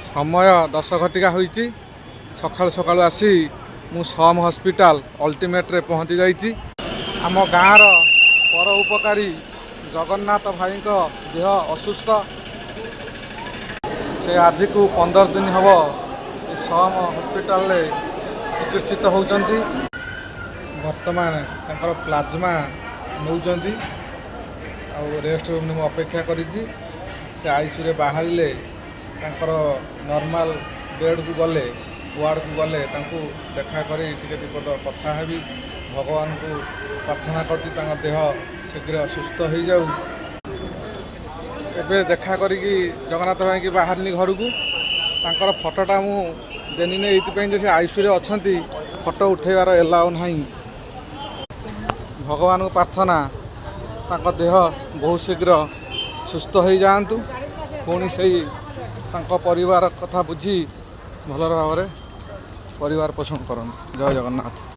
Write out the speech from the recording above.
ସମୟ 10 ଘଟିକା ହୋଇଛି। ସକାଳୁ ସକାଳୁ ଆସି ମୁଁ ସମ୍ ହସ୍ପିଟାଲ ଅଲ୍ଟିମେଟ୍ରେ ପହଞ୍ଚି ଯାଇଛି। ଆମ ଗାଁର ପର ଉପକାରୀ ଜଗନ୍ନାଥ ଭାଇଙ୍କ ଦେହ ଅସୁସ୍ଥ। ସେ ଆଜିକୁ 15 ଦିନ ହେବ ଏ ସମ୍ ହସ୍ପିଟାଲରେ ଚିକିତ୍ସିତ ହେଉଛନ୍ତି। ବର୍ତ୍ତମାନ ତାଙ୍କର ପ୍ଲାଜମା ନେଉଛନ୍ତି ଆଉ ରେଷ୍ଟ ରୁମ୍ରେ ମୁଁ ଅପେକ୍ଷା କରିଛି। ସେ ଆଇସିୟୁରେ ବାହାରିଲେ, ତାଙ୍କର ନର୍ମାଲ ବେଡ଼କୁ ଗଲେ, ୱାର୍ଡ଼କୁ ଗଲେ ତାଙ୍କୁ ଦେଖା କରି ଟିକେ ଦୁଇପଦ କଥା ହେବି। ଭଗବାନଙ୍କୁ ପ୍ରାର୍ଥନା କରୁଛି, ତାଙ୍କ ଦେହ ଶୀଘ୍ର ସୁସ୍ଥ ହେଇଯାଉ। ଏବେ ଦେଖା କରିକି ଜଗନ୍ନାଥ ଭାଇକି ବାହାରିଲି ଘରକୁ। ତାଙ୍କର ଫଟୋଟା ମୁଁ ଦେନିନି ଏଇଥିପାଇଁ ଯେ ସେ ଆଇସିୟୁରେ ଅଛନ୍ତି, ଫଟୋ ଉଠେଇବାର ଏଲାଉ ନାହିଁ। ଭଗବାନଙ୍କୁ ପ୍ରାର୍ଥନା, ତାଙ୍କ ଦେହ ବହୁତ ଶୀଘ୍ର ସୁସ୍ଥ ହେଇଯାଆନ୍ତୁ, ପୁଣି ସେଇ ତାଙ୍କ ପରିବାର କଥା ବୁଝି ଭଲରେ ଭାବରେ ପରିବାର ପୋଷଣ କରନ୍ତୁ। ଜୟ ଜଗନ୍ନାଥ।